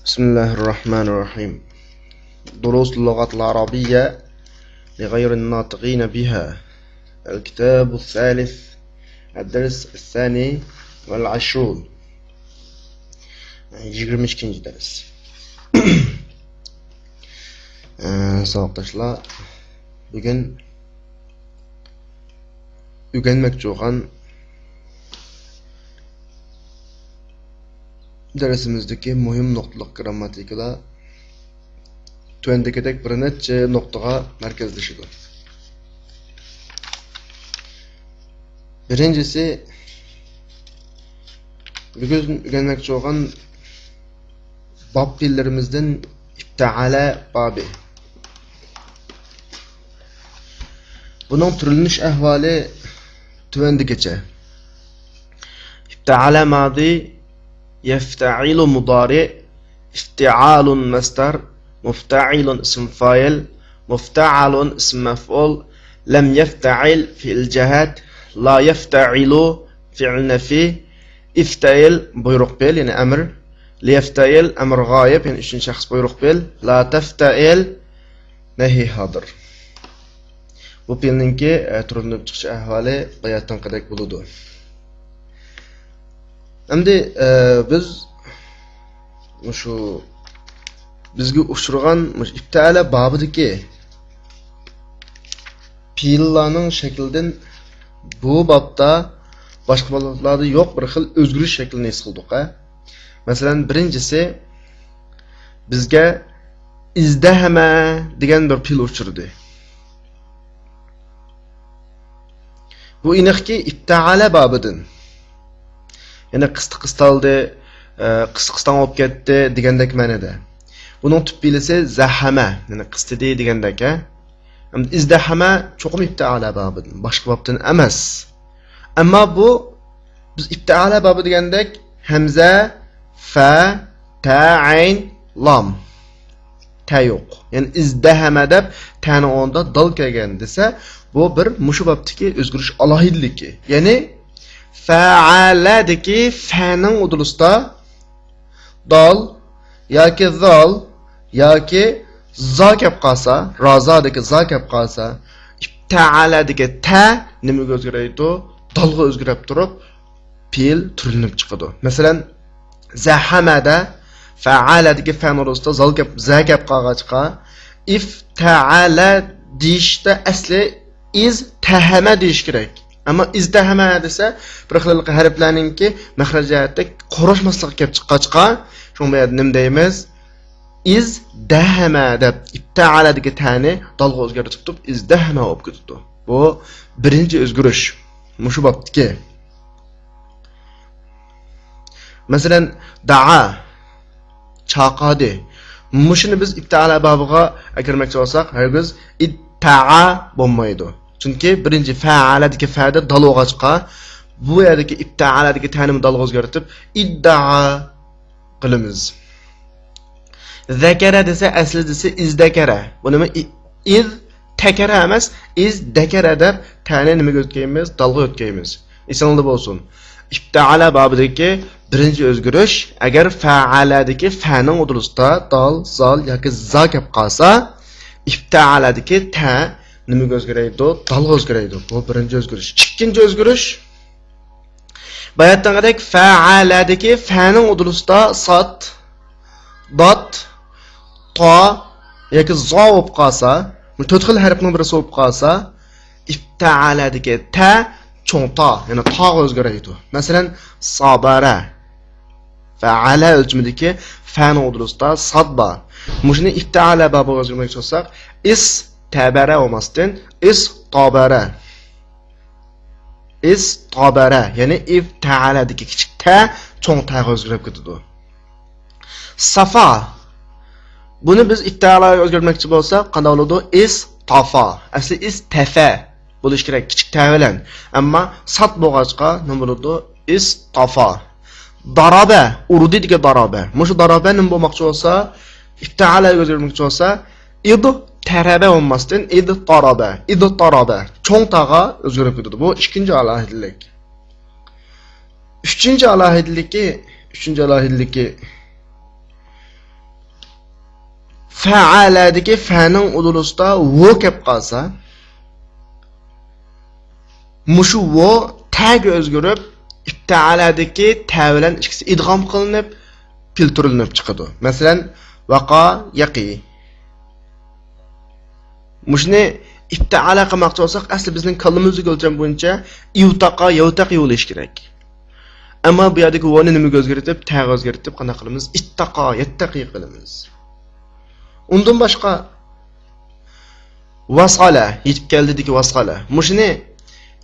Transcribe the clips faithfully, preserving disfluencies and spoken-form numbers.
بسم الله الرحمن الرحيم. دروس اللغة العربية لغير الناطقين بها. الكتاب الثالث، الدرس الثاني والعشرون. يىگىرمە ئىككىنچى دەرس. ئە، ساۋاقداشلار، بۈگۈن ئۆگەنمەكچى بولغان دەرسىمىزدىكى مۇھىم نۇقتىلىق گىرامماتىكىلار تۆۋەندىكىدەك بىر نەچچە نۇقتىغا مەركەزلىشىدۇ. بىرىنچىسى، بۈگۈن ئۆگەنمەكچى بولغان باب پېئىللىرىمىزدىن ئىپتەئەلە بابى. بۇنىڭ تۈرلىنىش ئەھۋالى تۆۋەندىكىچە. ئىپتەئەلە مادى، يەفتەئىلۇ مۇدارى، ئىفتىئالۇن مەسدەر، مۇفتەئىلۇن ئىسىم فائىل، مۇفتەئەلۇن ئىسىم مەفئۇل، لەم يەفتەئىل فېئىل جەھەت، لا يەفتەئىلۇ فېئىل نەفى، ئىفتەئىل بۇيرۇق پېئىل، يەنى ئەمر، لىيەفتەئىل ئەمر غائىب، يەنى ئۈچىنچى شەخس بۇيرۇق پېئىل، لا تەفتەئىل نەھى ھازىر. بۇ پېئىلنىڭكى، ئە، تۈرلىنىپ چىقىش ئەھۋالى باياتىنقىدەك بولىدۇ. ئەمدى، ئە، بىز مۇشۇ بىزگە ئۇچرىغان مۇشۇ ئىپتەئەلە بابىدىكى پېئىللارنىڭ شەكلىدىن بۇ بابتا باشقا بابلاردا يوق بىر خىل ئۆزگىرىش شەكلىنى ھېس قىلدۇق، ھە. مەسىلەن، بىرىنچىسى، بىزگە ئىزدەھەمە دېگەن بىر پېئىل ئۇچرىدى. بۇ ئېنىقكى ئىپتەئەلە بابىدىن. يەنى قىستى قىستالدى، ئە، قىستى قىستاڭ بولۇپ كەتتى دېگەندەك مەنىدە. بۇنىڭ تۈپ پېئىلىسى زەھەمە، يەنى قىستىدى دېگەندەك، ھە. ئەمدى ئىزدەھەمە چوقۇم ئىپتەئەلە بابىدىن، باشقا بابتىن ئەمەس. ئەمما بۇ بىز ئىپتەئەلە بابى دېگەندەك ھەمزە، فە، تە، ئەين، لام. تە يوق. يەنى ئىزدەھەمە دەپ تەنىڭ ئورنىدا دال كەلگەن دېسە، بۇ بىر مۇشۇ بابتىكى ئۆزگىرىش ئالاھىدىلىكى. يەنى فەئەلەدىكى فەنىڭ ئۇدۇلىسىدا دال ياكى زال ياكى زا كەپ قالسا، رازادىكى زا كەپ قالسا، ئىپتەئەلەدىكى تە نېمىگە ئۆزگىرەيدۇ؟ دالغا ئۆزگىرەپ تۇرۇپ، پېئىل تۈرلىنىپ چىقىدۇ. مەسىلەن، زەھەمەدە فەئەلەدىكى فەنىڭ ئورنىدا زال كەپ، زە كەپ قالغاچقا، ئىفتەئەلە دېيىشتە ئەسلى ئىزتەھەمە دېيىش كېرەك. ئەمما ئىزتەھەمە دېسە، بىر خىل ھەرپلەرنىڭكى مەخرەج جەھەتتە قوراشماسلىقى كەپ چىققاچقا، شۇڭا بۇ يەردە نېمە دەيمىز؟ ئىزدەھەمە دەپ ئىپتەئەلەدىكى تەنى دالغا ئۆزگەرتىپ تۇرۇپ، ئىزدەھەمە بولۇپ كېتىدۇ. بۇ بىرىنچى ئۆزگىرىش. مۇشۇ بابتىكى. مەسىلەن، دەئا، چاقىردى. مۇشۇنى بىز ئىپتەئەلە بابىغا ئەكىرمەكچى بولساق، ھەرگىز ئىددەئا بولمايدۇ. چۈنكى بىرىنچى فەئەلەدىكى فەدە دال بولغاچقا، بۇ يەردىكى ئىپتەئەلەدىكى تەنىمۇ دالغا ئۆزگەرتىپ، ئىددەئا قىلىمىز. زەكەرە دېسە، ئەسلى دېسە ئىزدەكەرە. بۇ نېمە؟ ئىز تەكەرە ئەمەس، ئىز دەكەرە دەپ تەنى نېمىگە ئۆتكەيمىز؟ دالغا ئۆتكەيمىز. ئېسىڭلاردا بولسۇن. ئىپتەئەلە بابىدىكى بىرىنچى ئۆزگىرىش، ئەگەر فەئەلەدىكى فەنىڭ ئۇدۇلىسىدا دال، زال ياكى زا كەپ قالسا، ئىپتەئەلەدىكى تە نېمىگە ئۆزگىرەيدۇ؟ دالغا ئۆزگىرەيدۇ. بۇ بىرىنچى ئۆزگىرىش. ئىككىنچى ئۆزگىرىش، باياتتىكىدەك فەئەلەدىكى فەنىڭ ئۇدۇلىسىدا ساد، دات، تا ياكى زا بولۇپ قالسا، بۇ تۆت خىل ھەرپنىڭ بىرسى بولۇپ قالسا، ئىپتەئەلەدىكى تە چوڭ تا، يەنى تاغا ئۆزگىرەيدۇ. مەسىلەن، سابەرە. فەئەلە ئۆلچىمىدىكى فەنىڭ ئۇدۇلىسىدا ساد بار. مۇشۇنى ئىپتەئەلە بابىغا ئۆزگەرتمەكچى بولساق، ئىس تەبەرە بولماستىن، ئىس تابەرە. ئىس تابەرە، يەنى ئىفتەئەلەدىكى كىچىك تە چوڭ تەغە ئۆزگىرىپ كېتىدۇ. سافا. بۇنى بىز ئىفتەئەلەگە ئۆزگەرتمەكچى بولساق، قانداق بولىدۇ؟ ئىس تافا. ئەسلى ئىس تەفە بولۇش كېرەك، كىچىك تە بىلەن. ئەمما سات بولغاچقا نېمە بولىدۇ؟ ئىس تافا. دارابە، ئۇردى دېگەن دارابە. مۇشۇ دارابە نېمە بولماقچى بولسا، ئىفتەئەلەگە ئۆزگەرتمەكچى بولسا، ئىد تەرەبە بولماستىن، ئىد تارابە، ئىد تارابە. چوڭ تاغا ئۆزگىرىپ كېتىدۇ. بۇ ئىككىنچى ئالاھىدىلىك. ئۈچىنچى ئالاھىدىلىكى، ئۈچىنچى ئالاھىدىلىكى، فەئەلەدىكى فەنىڭ ئۇدۇلىسىدا ۋو كەپ قالسا، مۇشۇ ۋو تەگە ئۆزگىرىپ، ئىپتەئەلەدىكى تە بىلەن ئىككىسى ئىدغام قىلىنىپ، پىلتۇرلىنىپ چىقىدۇ. مەسىلەن، ۋەقا، يەقى. مۇشۇنى ئىپتەئەلە قىلماقچى بولساق، ئەسلى بىزنىڭ كاللىمىزدىكى ئۆلچەم بويىچە ئىۋتاقا، يەۋتەقى بولۇشى كېرەك. ئەمما بۇ يەردىكى ۋونى نېمىگە ئۆزگەرتىپ، تەگە ئۆزگەرتىپ، قانداق قىلىمىز؟ ئىتتاقا، يەتتەقى قىلىمىز. ئۇندىن باشقا، ۋاسالە، يېتىپ كەلدىدىكى ۋاسالە. مۇشۇنى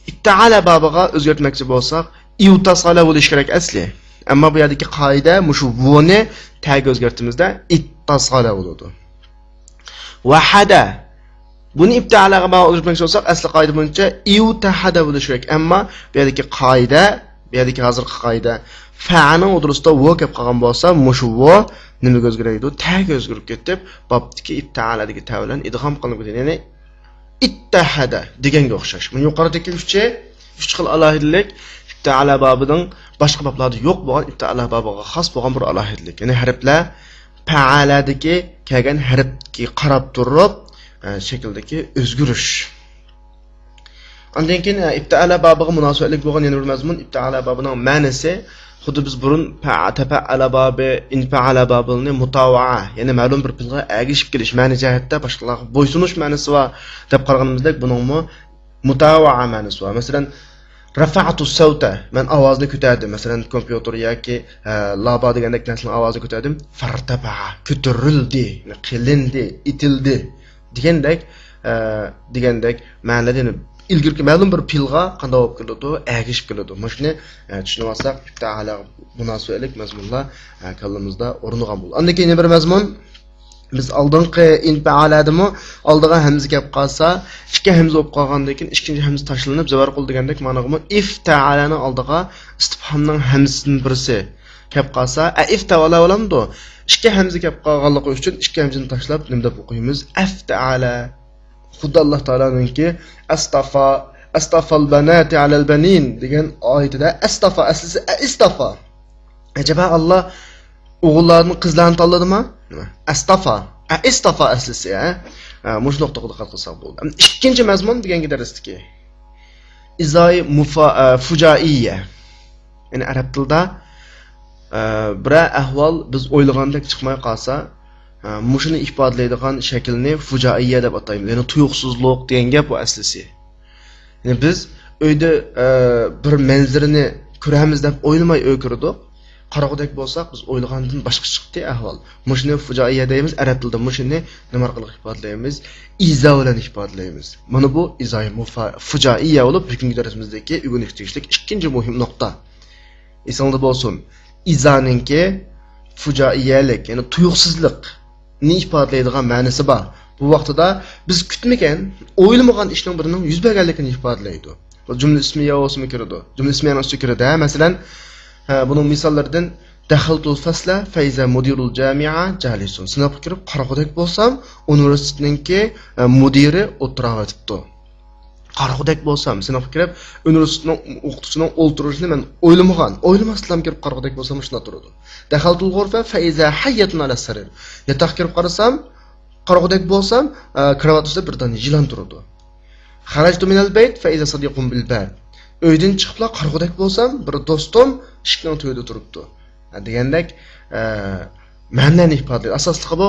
ئىپتەئەلە بابىغا ئۆزگەرتمەكچى بولساق، ئىۋتاسالە بولۇشى كېرەك ئەسلى. ئەمما بۇ يەردىكى قائىدە مۇشۇ ۋونى تەگە ئۆزگەرتىمىزدە، ئىتتاسالە بولىدۇ. ۋەھەدە. بۇنى ئىپتەئەلەگە بابىغا ئۆزگەرتمەكچى بولساق، ئەسلى قائىدە بويىچە ئىۋتەھەدە بولۇشى كېرەك. ئەمما بۇ يەردىكى قائىدە، بۇ يەردىكى ھازىرقى قائىدە، فەنىڭ ئۇدۇلىسىدا ۋو كەپ قالغان بولسا، مۇشۇ ۋو نېمىگە ئۆزگىرەيدۇ؟ تەگە ئۆزگىرىپ كېتىپ، بابتىكى ئىپتەئەلەدىكى تە بىلەن ئىدغام قىلىنىپ كېتىدۇ. يەنى ئىتتەھەدە دېگەنگە ئوخشاش. مۇنۇ يۇقىرىدىكى ئۈچى، ئۈچ خىل ئالاھىدىلىك ئىپتەئەلە بابىنىڭ باشقا بابلاردا يوق بولغان، ئىپتەئەلە بابىغا خاس بولغان بىر ئالاھىدىلىك. يەنى ھەرپلەر پەئەلەدىكى كەلگەن ھەرپكە قاراپ تۇرۇپ، ئە، شەكىلدىكى ئۆزگىرىش. ئاندىن كېيىن، ئە، ئىپتەئەلە بابىغا مۇناسىۋەتلىك بولغان يەنە بىر مەزمۇن، ئىپتەئەلە بابىنىڭ مەنىسى، خۇددى بىز بۇرۇن پە-، تەپەئەلە بابى، ئىنپەئەلە بابىنى مۇتاۋەئە، يەنى مەلۇم بىر پېئىلغا ئەگىشىپ كېلىش مەنە جەھەتتە باشقىلارغا بويسۇنۇش مەنىسى بار دەپ قارىغىنىمىزدەك، بۇنىڭمۇ مۇتاۋەئە مەنىسى بار. مەسىلەن، رەفەئتۇ سەۋتە، مەن ئاۋازنى كۆتەردىم. مەسىلەن، كومپيۇتېر ياكى، ئە، لابا دېگەندەك نەرسىلەرنىڭ ئاۋازىنى كۆتەردىم. فەرتەپەئە، كۆتۈرۈلدى، قىلىندى، ئېتىلدى دېگەندەك، ئە، دېگەندەك مەنىدە، يەنى ئىلگىرىكى مەلۇم بىر پېئىلغا قانداق بولۇپ كېلىدۇ؟ ئەگىشىپ كېلىدۇ. مۇشۇنى، ئە، چۈشىنىۋالساق، ئىپتەئەلەگە مۇناسىۋەتلىك مەزمۇنلار، ئە، كاللىمىزدا ئورنىغان بولىدۇ. ئاندىن كېيىن يەنە بىر مەزمۇن. بىز ئالدىنقى ئىنپەئەلەدىمۇ ئالدىغا ھەمزە كەپ قالسا، ئىككى ھەمزە بولۇپ قالغاندىن كېيىن ئىككىنچى ھەمزە تاشلىنىپ، زەۋەر قۇل دېگەندەك مانىغىمۇ ئىفتەئەلەنىڭ ئالدىغا ئىستىپھامنىڭ ھەمزىسىدىن بىرسى كەپ قالسا، ئەئىفتەئەلە بولامدۇ؟ ئىككى ھەمزە كەپ قالغانلىقى ئۈچۈن ئىككى ھەمزىنى تاشلاپ نېمە دەپ ئوقۇيمىز؟ ئەفتەئەلە. خۇددى ئاللا تائالانىڭكى ئەستافا، ئەستافال بەناتى ئەلەل بەنىن دېگەن ئايىتىدە ئەستافا ئەسلىسى ئەئىستافا. ئەجەبا، ئاللا ئوغۇللاردىن قىزلارنى تاللىدىمۇ؟ نېمە؟ ئەستافا. ئەئىستافا ئەسلىسى، ھە؟ ھە، مۇشۇ نۇقتىغا دىققەت قىلساق بولىدۇ. ئەمدى ئىككىنچى مەزمۇن دېگەنگە دەرستىكى. ئىزاي مۇفا-، ئە، فۇجائىيە. يەنى ئەرەب تىلىدا، ئە، بىرەر ئەھۋال بىز ئويلىغاندەك چىقماي قالسا، ئە، مۇشۇنى ئىپادىلەيدىغان شەكىلنى فۇجائىيە دەپ ئاتايمىز. يەنى تۇيۇقسىزلىق دېگەن گەپ بۇ ئەسلىسى. يەنى بىز ئۆيدە، ئە، بىر مەنزىرىنى كۆرەمىز دەپ ئويلىماي ئۆي كىردۇق. قارىغۇدەك بولساق، بىز ئويلىغاندىن باشقا چىقتى ئەھۋال. مۇشۇنى فۇجائىيە دەيمىز، ئەرەب تىلىدا مۇشۇنى نېمە ئارقىلىق ئىپادىلەيمىز؟ ئىزا بىلەن ئىپادىلەيمىز. مانا بۇ ئىزاي مۇفا-، فۇجائىيە بولۇپ، بۈگۈنكى دەرسىمىزدىكى ئۆگىنىشكە تېگىشلىك ئىككىنچى مۇھىم نۇقتا. ئېسىڭلاردا بولسۇن، ئىزانىڭكى فۇجائىيەلىك، يەنى تۇيۇقسىزلىقنى ئىپادىلەيدىغان مەنىسى بار. بۇ ۋاقتىدا بىز كۈتمىگەن، ئويلىمىغان ئىشنىڭ بىرىنىڭ يۈز بەرگەنلىكىنى ئىپادىلەيدۇ. بۇ جۈملە ئىسمىيە بولسىمۇ كىرىدۇ. جۈملە ئىسمىيەنىڭ ئۈستىگە كىرىدۇ. ھە، مەسىلەن، ھە، بۇنىڭ مىساللىرىدىن، دەخەلتۇل فەسلە فەئىزا مۇدىرۇل جامىئە جالىسۇن. سىنىپقا كىرىپ قارىغۇدەك بولسام، ئۇنىۋېرسىتېتنىڭكى، ھە، مۇدىرى ئولتۇراۋېتىپتۇ. قارىغۇدەك بولسام، سىنىپقا كىرىپ، ئۇنىۋېرسىتېتنىڭ ئوقۇتقۇچىسىنىڭ ئولتۇرۇشىنى مەن ئويلىمىغان، ئويلىماستىنلا كىرىپ قارىغۇدەك بولسام، مۇشۇنداق تۇرىدۇ. دەخەلتۇل غۇرفە فەئىزا ھەييەتۇن ئەلەس سەرىر. ياتاققا كىرىپ قارىسام، قارىغۇدەك بولسام، ئە، كارىۋات ئۈستىدە بىر دانە يىلان تۇرىدۇ. خەرەجتۇ مىنەل بەيت فەئىزا سەدىقۇم بىل باب. ئۆيدىن چىقىپلا قارىغۇدەك بولسام، بىر دوستۇم ئىشىكنىڭ تۈۋىدە تۇرۇپتۇ. ھە، دېگەندەك، ئە، مەنىنى ئىپادىلەيدۇ. ئاساسلىقى بۇ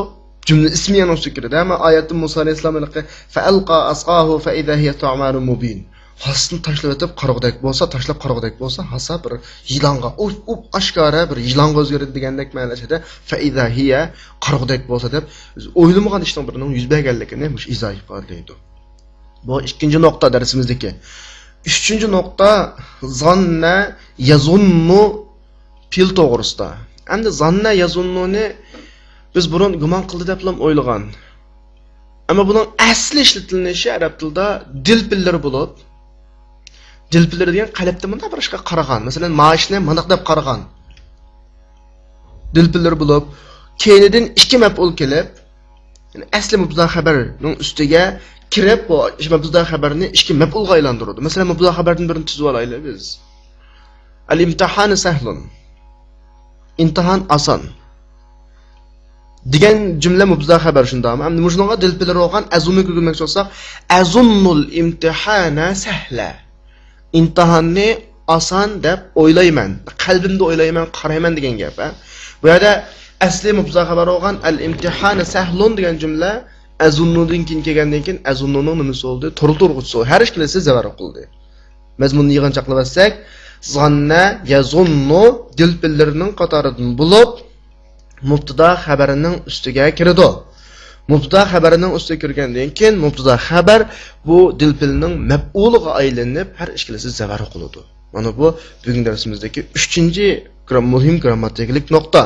جۈملە ئىسمىيەنىڭ ئۈستىگە كىرىدۇ. ئەمما ئايەتتە مۇسا ئەلەيھىسسالام ھېلىقى فەئەلقا ئەسئاھۇ فەئىزا ھىيە سۇئبانۇن مۇبىن. خاسىسىنى تاشلىۋېتىپ قارىغۇدەك بولسا، تاشلاپ قارىغۇدەك بولسا، ھاسا بىر يىلانغا، ئۇپ، ئۇپ ئاشكارا بىر يىلانغا ئۆزگىرىدۇ دېگەندەك مەنىسىدە فەئىزا ھىيە قارىغۇدەك بولسا دەپ، بىز ئويلىمىغان ئىشنىڭ بىرىنىڭ يۈز بەرگەنلىكىنى مۇشۇ ئىزا ئىپادىلەيدۇ. بۇ ئىككىنچى نۇقتا دەرسىمىزدىكى. ئۈچىنچى نۇقتا، زاننە يەزۇننۇ پېئىل توغرىسىدا. ئەمدى زاننە يەزۇننۇنى بىز بۇرۇن گۇمان قىلدى دەپلا ئويلىغان. ئەمما بۇنىڭ ئەسلى ئىشلىتىلىشى ئەرەب تىلىدا دىل پىللىرى بولۇپ، دىل پىللىرى دېگەن قەلبتە مۇنداق بىر ئىشقا قارىغان. مەسىلەن، مانا ئىشنى مۇنداق دەپ قارىغان. دىل پىللىرى بولۇپ، كەينىدىن ئىككى مەپئۇل كېلىپ، يەنى ئەسلى مۇبتەدا خەبەرنىڭ ئۈستىگە كىرىپ، بۇ مۇبتەدا خەبەرنى ئىككى مەپئۇلغا ئايلاندۇرىدۇ. مەسىلەن، مۇبتەدا خەبەردىن بىرنى تۈزۈۋالايلى بىز. ئەل ئىمتىھانى سەھلۇن. ئىمتىھان ئاسان. دېگەن جۈملە مۇبتەدا خەۋەر، شۇنداقمۇ؟ ئەمدى مۇشۇنىڭغا دىل پىلى روغان ئەزۇننۇ كىرگۈزمەكچى بولساق، ئەزۇننۇل ئىمتىھانە سەھلە. ئىمتىھاننى ئاسان دەپ ئويلايمەن، قەلبىمدە ئويلايمەن، قارايمەن دېگەن گەپ، ھە؟ بۇ يەردە ئەسلى مۇبتەدا خەۋەر بولغان ئەل ئىمتىھانە سەھلۇن دېگەن جۈملە ئەزۇننۇدىن كېيىن كەلگەندىن كېيىن ئەزۇننۇنىڭ نېمىسى بولدى؟ تولدۇرغۇچىسى. ھەر ئىككىلىسى زەۋەر قىلدى. مەزمۇننى يىغىنچاقلىۋەتسەك، زاننە، يەزۇننۇ دىل پىللىرىنىڭ قاتارىدىن بولۇپ، مۇبتەدا خەۋەرنىڭ ئۈستىگە كىرىدۇ. مۇبتەدا خەۋەرنىڭ ئۈستىگە كىرگەندىن كېيىن، مۇبتەدا خەۋەر بۇ دىل پىلىنىڭ مەپئۇلىغا ئايلىنىپ، ھەر ئىككىلىسى زەۋەر قىلىدۇ. مانا بۇ بۈگۈنكى دەرسىمىزدىكى ئۈچىنچى گرام-، مۇھىم گرامماتىكىلىق نۇقتا.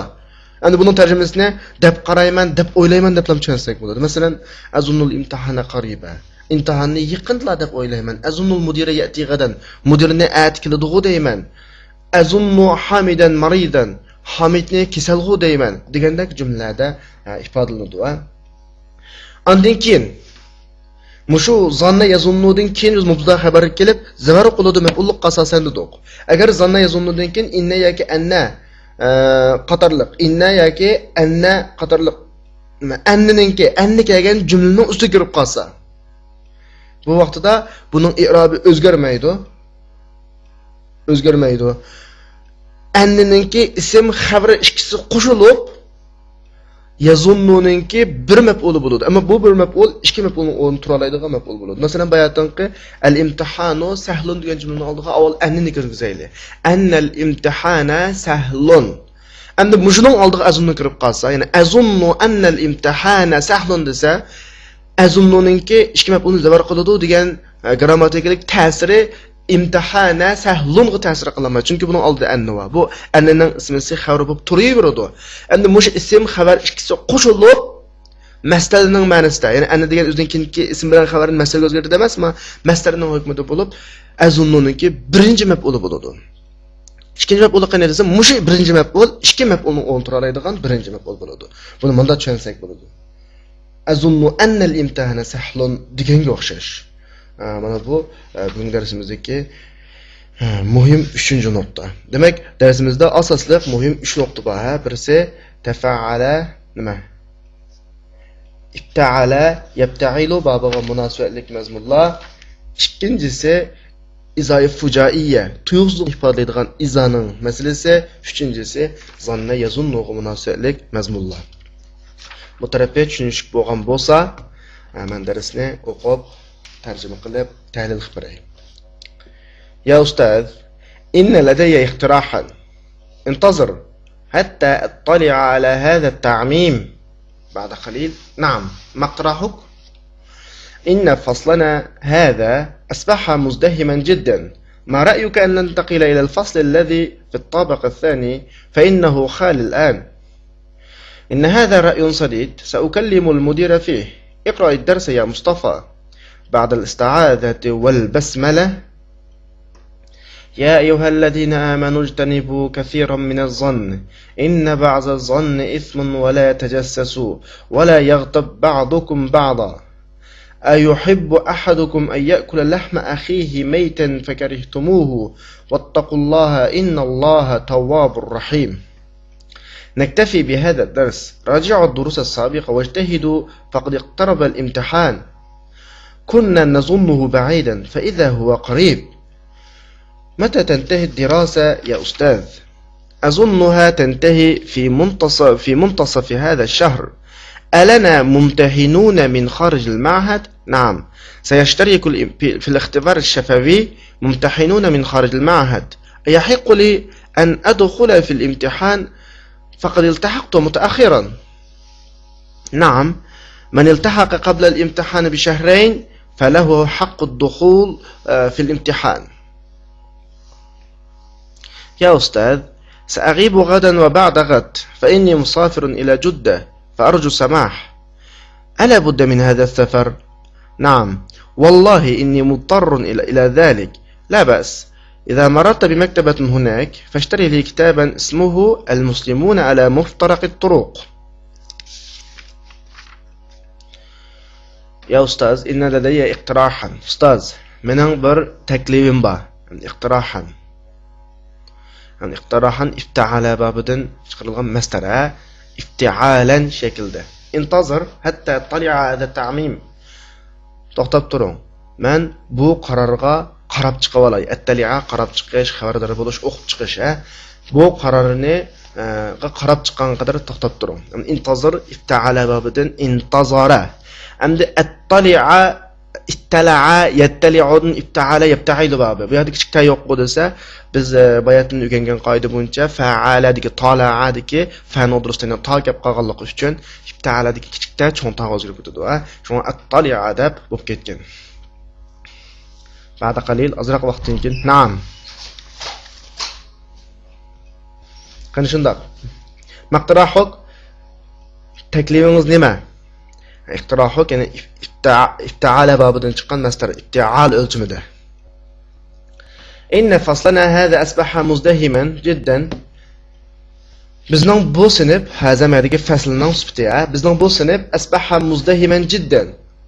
ئەمدى بۇنىڭ تەرجىمىسىنى دەپ قارايمەن، دەپ ئويلايمەن دەپلا چۈشەنسەك بولىدۇ. مەسىلەن، ئەزۇننۇل ئىمتىھانە قەرىبە. ئىمتىھاننى يېقىندىلا دەپ ئويلايمەن. ئەزۇننۇل مۇدىرە يەتى غەدەن. مۇدىرنى ئەتە كېلىدىغۇ دەيمەن. ئەزۇننۇ ھامىدەن مارىدەن. ھامىدنى كېسەلغۇ دەيمەن. دېگەندەك جۈملىلەردە، ھە، ئىپادىلىنىدۇ، ھە. ئاندىن كېيىن، مۇشۇ زاننە يەزۇننۇدىن كېيىن بىز مۇبتەدا خەۋەرگە كېلىپ، زەۋەر قىلىدۇ مەپئۇللۇققا ئاساسەن دېدۇق. ئەگەر زاننە يەزۇننۇدىن كېيىن ئىننە ياكى ئەننە، ئە، قاتارلىق، ئىننە ياكى ئەننە قاتارلىق، ئەننىنىڭكى، ئەننە كەلگەن جۈملىنىڭ ئۈستىگە كىرىپ قالسا، بۇ ۋاقتىدا بۇنىڭ ئىئرابى ئۆزگەرمەيدۇ. ئۆزگەرمەيدۇ. ئەننىنىڭكى ئىسىم خەۋىرى ئىككىسى قوشۇلۇپ، يەزۇننۇنىڭكى بىر مەپئۇلى بولىدۇ. ئەمما بۇ بىر مەپئۇل ئىككى مەپئۇلنىڭ ئورنىدا تۇرالايدىغان مەپئۇل بولىدۇ. مەسىلەن، باياتىنقى ئەل ئىمتىھانۇ سەھلۇن دېگەن جۈملىنىڭ ئالدىغا ئاۋۋال ئەننىنى كىرگۈزەيلى. ئەننەل ئىمتىھانە سەھلۇن. ئەمدى مۇشۇنىڭ ئالدىغا ئەزۇننۇ كىرىپ قالسا، يەنى ئەزۇننۇ ئەننەل ئىمتىھانە سەھلۇن دېسە، ئەزۇننۇنىڭكى ئىككى مەپئۇلنى زەۋەر قىلىدۇ دېگەن، ئە، گرامماتىكىلىق تەسىرى ئىمتىھانە سەھلۇنغا تەسىر قىلالمايدۇ. چۈنكى بۇنىڭ ئالدىدا ئەننە بار. بۇ ئەننىنىڭ ئىسمىسى خەۋىرى بولۇپ تۇرۇۋېرىدۇ. ئەمدى مۇشۇ ئىسىم خەۋەر ئىككىسى قوشۇلۇپ، مەستەرنىڭ مەنىسىدە، يەنى ئەننە دېگەن ئۆزىدىن كېيىنكى ئىسىم بىلەن خەۋەرنى مەستەرگە ئۆزگەرتىدۇ ئەمەسمۇ؟ مەستەرنىڭ ھۆكمىدە بولۇپ، ئەزۇننۇنىڭكى بىرىنچى مەپئۇلى بولىدۇ. ئىككىنچى مەپئۇلى قېنى دېسە، مۇشۇ بىرىنچى مەپئۇل ئىككى مەپئۇلنىڭ ئورنىدا تۇرالايدىغان بىرىنچى مەپئۇل بولىدۇ. بۇنى مۇنداق چۈشەنسەك بولىدۇ. ئەزۇننۇ ئەننەل ئىمتىھانە سەھلۇن دېگەنگە ئوخشاش. ئە، مانا بۇ، ئە، بۈگۈنكى دەرسىمىزدىكى، ئە، مۇھىم ئۈچىنچى نۇقتا. دېمەك، دەرسىمىزدە ئاساسلىق مۇھىم ئۈچ نۇقتا بار، ھە. بىرسى تەفەئەلە، نېمە؟ ئىپتەئەلە، يەپتەئىلۇ بابىغا مۇناسىۋەتلىك مەزمۇنلار. ئىككىنچىسى ئىزاي فۇجائىيە، تۇيۇقسىزلىق ئىپادىلەيدىغان ئىزانىڭ مەسىلىسى. ئۈچىنچىسى زاننە يەزۇننۇغا مۇناسىۋەتلىك مەزمۇنلار. بۇ تەرەپكە چۈشىنىشلىك بولغان بولسا، مەن دەرسنى ئوقۇپ تەرجىمە قىلىپ تەھلىل قىلىپ بېرەي. يا أستاذ، إن لدي اقتراحا. انتظر حتى أطلع على هذا التعميم. بعد قليل، نعم، ما اقتراحك؟ إن فصلنا هذا أصبح مزدحما جدا. ما رأيك أن ننتقل إلى الفصل الذي في الطابق الثاني، فإنه خال الآن. إن هذا رأي سديد، سأكلم المدير فيه. اقرأ الدرس يا مصطفى. بعد الاستعاذة والبسملة. يا أيها الذين آمنوا اجتنبوا كثيرا من الظن، إن بعض الظن إثم، ولا تجسسوا، ولا يغتب بعضكم بعضا. أيحب أحدكم أن يأكل لحم أخيه ميتا فكرهتموه، واتقوا الله، إن الله تواب رحيم. نكتفي بهذا الدرس. راجعوا الدروس السابقة واجتهدوا، فقد اقترب الامتحان. كنا نظنه بعيدا، فإذا هو قريب. متى تنتهي الدراسة يا أستاذ؟ أظنها تنتهي في منتصف، في منتصف هذا الشهر. ألنا ممتحنون من خارج المعهد؟ نعم، سيشترك الام-، في، في الاختبار الشفوي ممتحنون من خارج المعهد. أيحق لي أن أدخل في الامتحان؟ فقد التحقت متأخرا. نعم، من التحق قبل الامتحان بشهرين فله حق الدخول، آه، في الامتحان. يا أستاذ، سأغيب غدا وبعد غد، فإني مسافر إلى جدة، فأرجو السماح. ألا بد من هذا السفر؟ نعم، والله إني مضطر إلى، إلى ذلك. لا بأس، إذا مررت بمكتبة هناك فاشتري لي كتابا اسمه المسلمون على مفترق الطرق. يا أستاذ، إن لدي اقتراحا. ئۇستاز، مېنىڭ بىر تەكلىپىم بار. يەنى ئىقتىراھەن. يەنى ئىقتىراھەن ئىپتەئەلە بابىدىن چىقىرىلغان مەستەر، ھە؟ ئىپتىئالەن شەكلىدە. انتظر حتى يطلع، هذا تعميم. توختاپ تۇرۇڭ. مەن بۇ قارارغا قاراپ چىقىۋالاي. ئەتتەلىئا قاراپ چىقىش، خەۋەردار بولۇش، ئوقۇپ چىقىش، ھە. بۇ قارارنى، ئە، قاراپ چىققان قەدەر توختاپ تۇرۇڭ. ئىنتازىر ئىپتەئالە بابىدىن ئىنتازارە. ئەمدى ئەتتەلىئا، ئىتتەلەئە، يەتتەلىئۇدىن ئىپتەئالە يەپتەئىلۇ بابى. بۇ يەردە كىچىك تە يوققۇ دېسە، بىز، ئە، باياتىن ئۆگەنگەن قائىدە بويىچە فەئالەدىكى تالەئەدىكى فەنىڭ دۇرۇس تا كەپ قالغانلىقى ئۈچۈن ئىپتەئالەدىكى كىچىك تە چوڭ تاغا ئۆزگىرىپ كېتىدۇ، ھە. شۇڭا ئەتتەلىئە دەپ بولۇپ كەتكەن. بعد قليل، ئازراق ۋاقىتتىن كېيىن. نعم. قېنى شۇنداق. ما اقتراحك؟ تەكلىپىڭىز نېمە؟ اقتراحك، يەنى ئىپتىئا-، ئىپتىئالە بابىدىن چىققان مەسدەر، ئىپتىئال ئۆلچىمىدە. إن فصلنا هذا أصبح مزدحما جدا. بىزنىڭ بۇ سىنىپ، ھازا مەدىكى فەسلنىڭ سۈپىتى، ھە؟ بىزنىڭ بۇ سىنىپ أصبح مزدحما جدا.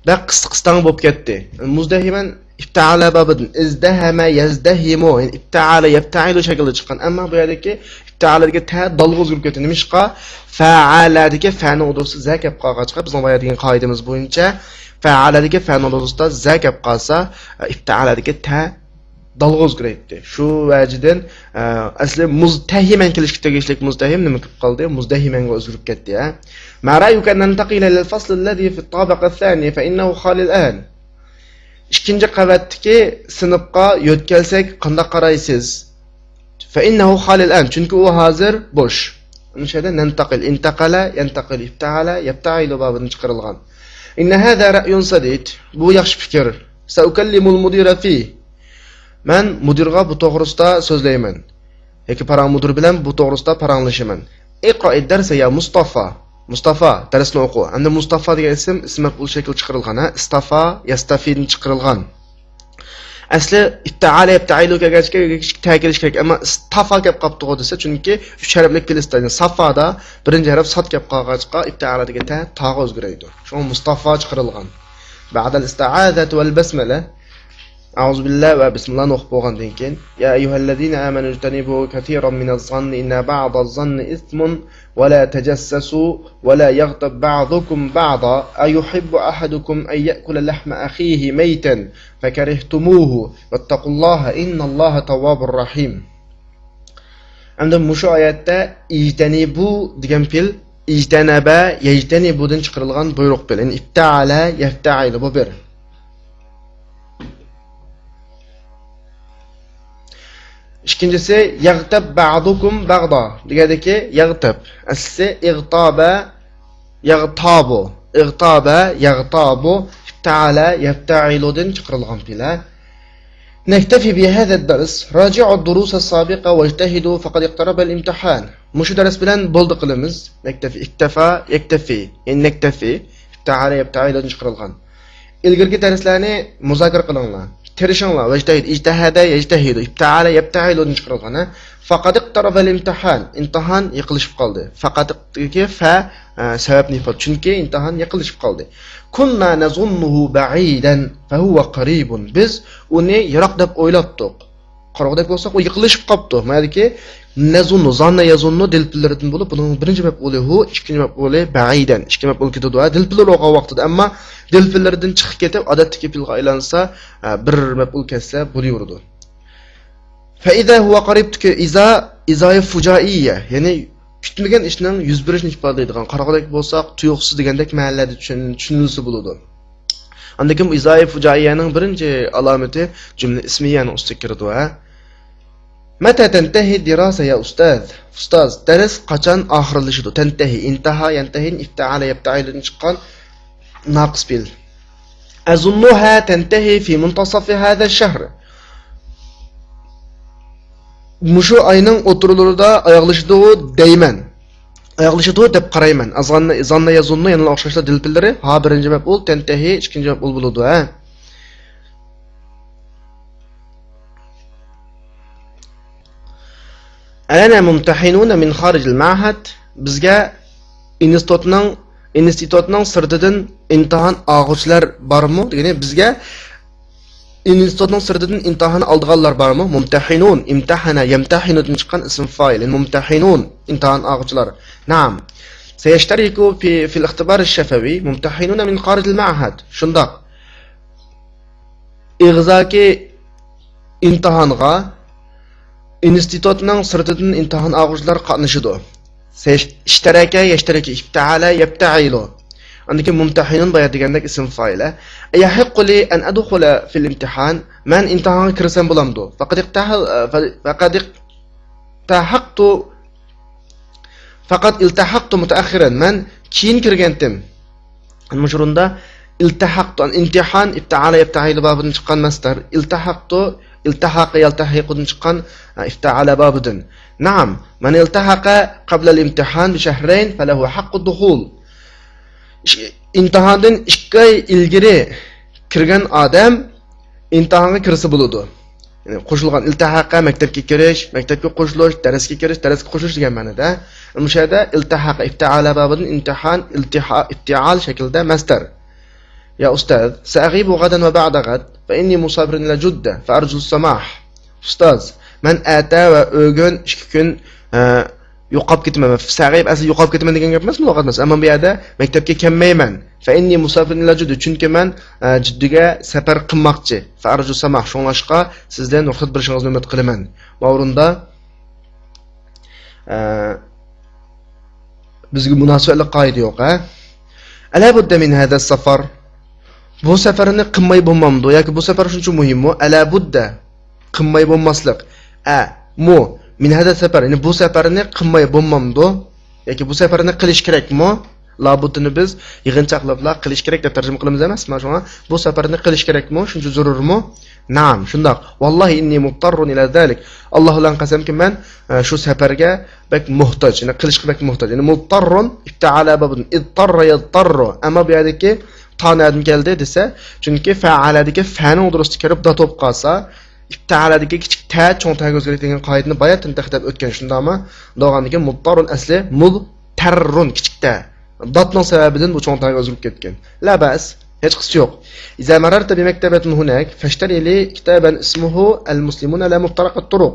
بەك قىستاڭ بولۇپ كەتتى. مزدحما ئىپتەئالە بابىدىن، ئىزدەھەمە يەزدەھىمۇ، يەنى ئىپتەئالە يەپتەئىلۇ شەكلىدە چىققان. ئەمما بۇ يەردىكى ئىپتىئالەدىكى تە دالغا ئۆزگىرىپ كەتتى. نېمىشقا؟ فەئالەدىكى فەنىڭ ئوتتۇرىسىدا زە كەپ قالغاچقا، بىزنىڭ بايا دېگەن قائىدىمىز بويىچە فەئالەدىكى فەنىڭ ئوتتۇرىسىدا زە كەپ قالسا، ئىپتەئالەدىكى تە دالغا ئۆزگىرەيتتى. شۇ ۋەجىدىن، ئە، ئەسلى مۇزتەھىمەن كېلىشكە تېگىشلىك مۇزتەھىم نېمە قىلىپ قالدى؟ مۇزدەھىمەنگە ئۆزگىرىپ كەتتى، ھە؟ ما رأيك أن ننتقل إلى الفصل الذي في الطابق الثاني فإنه خالي الآن؟ ئىككىنچى قەۋەتتىكى سىنىپقا يۆتكەلسەك قانداق قارايسىز؟ فإنه خالي الآن، چۈنكى ئۇ ھازىر بوش. مۇشۇ يەردە نەنتەقىل، ئىنتەقەلە، يەنتەقىل، ئىپتەئالە، يەپتەئىلۇ بابىدىن چىقىرىلغان. إن هذا رأي سديد، بۇ ياخشى پىكىر. سأكلم المدير فيه، مەن مۇدىرغا بۇ توغرىسىدا سۆزلەيمەن. ياكى پاراڭ مۇدىر بىلەن بۇ توغرىسىدا پاراڭلىشىمەن. اقرأ الدرس يا مصطفى. مۇستافا، دەرسنى ئوقۇ. ئەمدى مۇستافا دېگەن ئىسىم، ئىسىم مەپئۇل شەكلى چىقىرىلغان، ھە؟ ئىستافا، يەستەفىدىن چىقىرىلغان. ئەسلى ئىپتەئالە، يەپتەئىلۇ كەلگەچكە، يەگەچكە تە كېلىش كېرەك. ئەمما ئىستافا كەپ قاپتىغۇ دېسە، چۈنكى ئۈچ ھەرپلىك پېلىستان، سافادا بىرىنچى ھەرپ ساد كەپ قالغاچقا، ئىپتەئالەدىكى تە تاغا ئۆزگىرەيدۇ. شۇڭا مۇستافا چىقىرىلغان. بعد الاستعاذة والبسملة. ئەئۇزۇبىللا ۋە بىسمىللانى ئوقۇپ بولغاندىن كېيىن، يا أيها الذين آمنوا اجتنبوا كثيرا من الظن إن بعض الظن إثم ولا تجسسوا ولا يغتب بعضكم بعضا أيحب أحدكم أن يأكل لحم أخيه ميتا فكرهتموه واتقوا الله إن الله تواب رحيم. ئەمدى مۇشۇ ئايەتتە ئىجتەنىبۇ دېگەن پېئىل ئىجتەنەبە، يەجتەنىبۇدىن چىقىرىلغان بۇيرۇق پېئىل. يەنى ئىپتەئەلە، يەفتەئىلۇ، بۇ بىر. ئىككىنچىسى، يەغتەب بەئزۇكۇم بەئزا دېگەندىكى يەغتەب. ئەسلىسى ئىغتابە، يەغتابۇ. ئىغتابە، يەغتابۇ، ئىپتەئەلە، يەفتەئىلۇدىن چىقىرىلغان پېئىل. نكتفي بهذا الدرس، راجعوا الدروس السابقة واجتهدوا فقد اقترب الامتحان. مۇشۇ دەرس بىلەن بولدى قىلىمىز. نكتفي، اكتفى، يكتفي. يەنى نكتفي، ئىپتەئەلە، يەپتەئىلۇدىن چىقىرىلغان. ئىلگىرىكى دەرسلەرنى مۇزاكىرە قىلىڭلار. تىرىشىڭلار. ۋەجتەھىد، ئىجتەھەدە، يەجتەھىدۇ، ئىپتەئەلە، يەپتەئىلۇدىن چىقىرىلغان، ھە؟ فەقەد ئىقتەرەبەل ئىمتىھان. ئىمتىھان يېقىنلىشىپ قالدى. فەقەدتىكى فە، ئە، سەۋەبنى ئىپادە. چۈنكى ئىمتىھان يېقىنلىشىپ قالدى. كۇننا نەزۇننۇھۇ بەئىدەن فەھۇۋە قەرىبۇن. بىز ئۇنى يىراق دەپ ئويلاپتۇق. قارىغۇدەك بولساق، ئۇ يېقىنلىشىپ قاپتۇ. مانا يەردىكى نەزۇننۇ، زاننە يەزۇننۇ دېل پېئىللىرىدىن بولۇپ، بۇنىڭ بىرىنچى مەپئۇلى ھۇ، ئىككىنچى مەپئۇلى بەئىدەن. ئىككى مەپئۇل كېتىدۇ. ھە، دېل پېئىللىرى بولغان ۋاقتىدا، ئەمما دېل پېئىللىرىدىن چىقىپ كېتىپ، ئادەتتىكى پېئىلغا ئايلانسا، ئە، بىر مەپئۇل كەتسە بولۇۋېرىدۇ. فەئىزا ھۇۋە قەرىبتىكى ئىزا، ئىزايە فۇجائىيە، يەنى كۈتمىگەن ئىشنىڭ يۈز بېرىشىنى ئىپادىلەيدىغان، قارىغۇدەك بولساق، تۇيۇقسىز دېگەندەك مەنىلەردە چۈشەن-، چۈشىنىلسە بولىدۇ. ئاندىن كېيىن ئىزايە فۇجائىيەنىڭ بىرىنچى ئالامىتى جۈملە ئىسمىيەنىڭ ئۈستىگە كىرىدۇ، ھە. مەتە تەنتەھى دىراسە يا ئۇستاز؟ ئۇستاز، دەرس قاچان ئاخىرلىشىدۇ؟ تەنتەھى، ئىنتاھا، يەنتەھىدىن ئىپتەئەلە، يەپتەئىلۇدىن چىققان ناقىس پېئىل. ئەزۇننۇھا تەنتەھى فى مۇنتەسەفى ھازا شەھر. مۇشۇ ئاينىڭ ئوتتۇرىلىرىدا ئاياغلىشىدۇ دەيمەن. ئاياغلىشىدۇ دەپ قارايمەن. ئازغاننى، زاننە يەزۇننۇ يەنىلا ئوخشاشلا دېل پېئىللىرى. ھا بىرىنچى مەپئۇل، تەنتەھى ئىككىنچى مەپئۇل بولىدۇ، ھە. ئەلەنا مۇمتەھىنۇنە مىن خارىجىل مەئھەد. بىزگە ئىنستىتۇتنىڭ، ئىنستىتۇتنىڭ سىرتىدىن ئىمتىھان ئالغۇچىلار بارمۇ؟ دېگەنى بىزگە ئىنستىتۇتنىڭ سىرتىدىن ئىمتىھان ئالىدىغانلار بارمۇ؟ مۇمتەھىنۇن، ئىمتەھەنە، يەمتەھىنۇدىن چىققان ئىسىم فائىل. مۇمتەھىنۇن، ئىمتىھان ئالغۇچىلار. نەئەم. سيشترك في، في الاختبار الشفوي ممتحنون من خارج المعهد. شۇنداق. ئېغىزاكى ئىمتىھانغا ئىنستىتۇتنىڭ سىرتىدىن ئىمتىھان ئالغۇچىلار قاتنىشىدۇ. سيش-، اشترك، يشترك، افتعل، يفتعل. ئاندىن كېيىن مۇمتەھىنۇن بايا دېگەندەك ئىسىم فائىلە. أيحق لي أن أدخل في الامتحان؟ مەن ئىمتىھانغا كىرسەم بولامدۇ؟ فقد اقتح-، فقد التحقت، فقد التحقت متأخرا، مەن كېيىن كىرگەنتىم. مۇشۇ ئورۇندا التحقت، ئىمتىھان، افتعل، يفتعل بابىدىن چىققان مەسدەر. التحقت، التحق، يلتحقدىن چىققان، ئە، افتعل بابىدىن. نعم، من التحق قبل الامتحان بشهرين فله حق الدخول. ئىش-، ئىمتىھاندىن ئىككى ئاي ئىلگىرى كىرگەن ئادەم ئىمتىھانغا كىرسە بولىدۇ. يەنى قوشۇلغان، التحق، مەكتەپكە كىرىش، مەكتەپكە قوشۇلۇش، دەرسكە كىرىش، دەرسكە قوشۇلۇش دېگەن مەنىدە. مۇشۇ يەردە التحق، افتعل بابىدىن ئىمتىھان، التحا-، افتعال شەكلىدە مەسدەر. يا ئۇستاز، سأغيب غدا وبعد غد، فإني مسافر إلى جدة، فأرجو السماح. ئۇستاز، مەن ئەتە ۋە ئۆگۈن ئىككى كۈن، ئە، يوقاپ كېتىمەن. سەغىب ئەسلى يوقاپ كېتىمەن دېگەن گەپ ئەمەسمۇ، لۇغەت ئەمەس. ئەمما بۇ يەردە مەكتەپكە كەلمەيمەن. فإني مسافر إلى جدة، چۈنكى مەن، ئە، جىددىگە سەپەر قىلماقچى. فأرجو السماح، شۇڭلاشقا سىزدىن رۇخسەت بېرىشىڭىزنى ئۈمىد قىلىمەن. ماۋۇ ئورۇندا، ئە، بىزگە مۇناسىۋەتلىك قائىدە يوق، ھە؟ ألا بد من هذا السفر؟ بۇ سەپەرنى قىلماي بولمامدۇ؟ ياكى بۇ سەپەر شۇنچە مۇھىممۇ؟ ألا بد، قىلماي بولماسلىق. ئە، مۇ، من هذا السفر، يەنى بۇ سەپەرنى قىلماي بولمامدۇ؟ ياكى بۇ سەپەرنى قىلىش كېرەكمۇ؟ لابۇددىنى بىز يىغىنچاقلاپلا قىلىش كېرەك دەپ تەرجىمە قىلىمىز ئەمەسمۇ؟ شۇڭا بۇ سەپەرنى قىلىش كېرەكمۇ؟ شۇنچە زۆرۈرمۇ؟ نعم، شۇنداق. والله إني مضطر إلى ذلك. ئاللا بىلەن قەسەمكى، مەن، ئە، شۇ سەپەرگە بەك موھتاج، يەنى قىلىشقا بەك موھتاج. يەنى مۇتتاررۇن، ئىپتەئەلە بابىدىن، ئىتتاررا يەتتاررۇ. ئەمما بۇ يەردىكى تا نەدىن كەلدى دېسە، چۈنكى فەئەلەدىكى فەنىڭ ئوتتۇرىسىدا كىرىپ دات بولۇپ قالسا، ئىپتەئەلەدىكى كىچىك تە چوڭ تەگە ئۆزگىرىدۇ دېگەن قائىدىنى بايا تەنتەختەپ ئۆتكەن، شۇنداقمۇ؟ دەۋالغاندىن كېيىن مۇتتاررۇن ئەسلى مۇلتەررۇن، كىچىك تە. داتنىڭ سەۋەبىدىن بۇ چوڭ تەگە ئۆزگىرىپ كەتكەن. لا بەس، ھېچقىسى يوق. إذا مررت بمكتبة هناك فاشتري لي كتابا اسمه المسلمون على مفترق الطرق.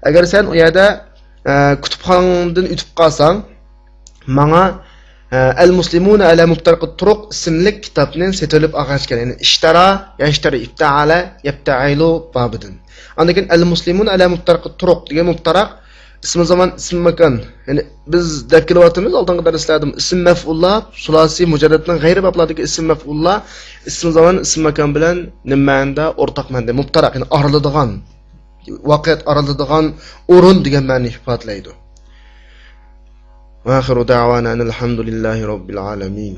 ئەگەر سەن ئۇ يەردە، ئە، كۇتۇپخانىدىن ئۆتۈپ قالساڭ، ماڭا، ئە، المسلمون على مفترق الطرق ئىسىملىك كىتابنى سېتىۋېلىپ ئالغاچكەن. يەنى اشترى، يشتري، افتعل، يفتعل بابىدىن. ئاندىن كېيىن المسلمون على مفترق الطرق دېگەن مۇپتەرەق ئىسمى زامان، ئىسمى ماكان. يەنى بىز دەپ كېلىۋاتىمىز ئالدىنقى دەرسلەردىمۇ، ئىسىم مەفئۇللار، سۇلاسىي مۇجەررەتنىڭ غەيرىي بابلاردىكى ئىسىم مەفئۇللار، ئىسمى زامان، ئىسمى ماكان بىلەن نېمە مەنىدە؟ ئورتاق مەنىدە. مۇپتەرەق، يەنى ئارىلىدىغان، ۋاقىت ئارىلىدىغان ئورۇن دېگەن مەنىنى ئىپادىلەيدۇ. وآخر دعوانا أن الحمد لله رب العالمين.